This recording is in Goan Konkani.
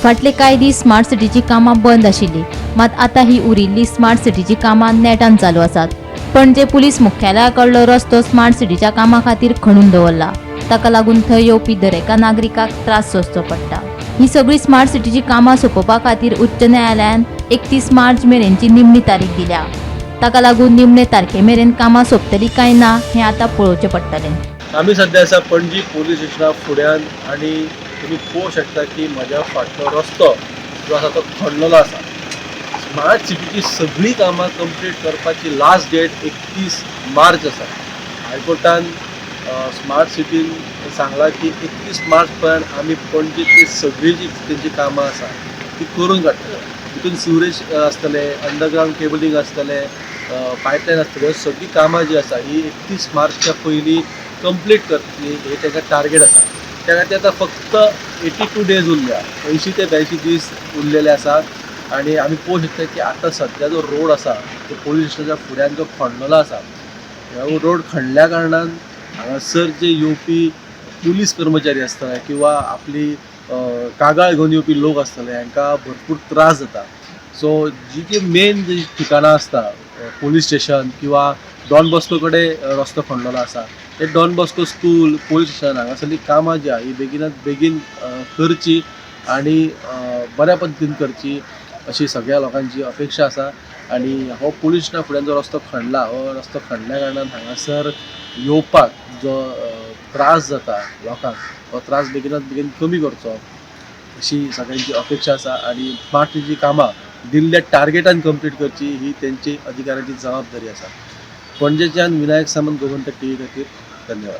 फाटले कांय दीस स्मार्ट सिटीची कामां बंद आशिल्ली, मात आतां ही उरिल्ली स्मार्ट सिटीची कामां नेटान चालू आसात. पणजे पुलीस मुख्यालया कडलो रस्तो स्मार्ट सिटीच्या कामा खातीर खणून दवरला. ताका लागून थंय येवपी दरेका नागरिकाक त्रास सोंसचो पडटा. ही सगळी स्मार्ट सिटीची कामां सोंपोवपा खातीर उच्च न्यायालयान 31 मार्च मेरेनची निमणी तारीख दिल्या. ताका लागून निमणे तारखे मेरेन कामां सोंपतली काय ना हें आतां पळोवचें पडटलें. आमी सद्या आसा पणजी पोलीस स्टेशना फुड्यान आनी तुमी पळोवंक शकता की म्हज्या फाटलो रस्तो जो आसा तो खणलेलो आसा. स्मार्ट सिटीची सगळीं कामां कंप्लीट करपाची लास्ट डेट 31 मार्च आसा. हायकोर्टान स्मार्ट सिटीन सांगलां की 31 मार्च पर्यंत आमी पणजेतली सगळीं जी तेंची कामां आसा ती करून काडटले. तितून सिवरेज आसतलें, अंडरग्रावंड केबलिंग आसतलें, पायपलायन आसतली. सगळीं कामां जी आसा ही 31 मार्चच्या पयलीं कंप्लीट करतली हे तांकां टार्गेट आसा. त्या खातीर आतां फक्त 82 डेज उरल्या, 80 ते 82 दीस उरलेले आसा. आनी आमी पळोवंक शकता की आतां सद्या जो रोड आसा तो पोलीस स्टेशनाच्या फुड्यान जो खणलेलो आसा, ह्या रोड खणल्या कारणान हांगासर जे येवपी पुलीस कर्मचारी आसतले किंवा आपली कागाळ घेवन येवपी लोक आसतले हांकां भरपूर त्रास जाता. सो जी जी मेन जी ठिकाणां आसता, पोलीस स्टेशन किंवा डॉन बॉस्को कडेन रस्तो खणलेलो आसा, ते Don Bosco school, police station हांगासरलीं कामां जी आहा ही बेगिनात बेगीन करची आनी बऱ्या पद्दतीन करची अशी सगळ्या लोकांची अपेक्षा आसा. आनी हो पोलीस स्टेशना फुड्यान जो रस्तो खणला, हो रस्तो खणल्या कारणान हांगासर येवपाक जो त्रास जाता लोकांक, हो त्रास बेगिनात बेगीन कमी करचो अशी सगळ्यांची अपेक्षा आसा. आनी स्मार्ट सिटीची कामां दिल्ल्या टार्गेटान कंप्लीट करची ही तेंची अधिकाऱ्यांची जबाबदारी आसा. पणजेच्यान विनायक सामंत, गोमंतक टीव्ही खातीर धन्यवाद.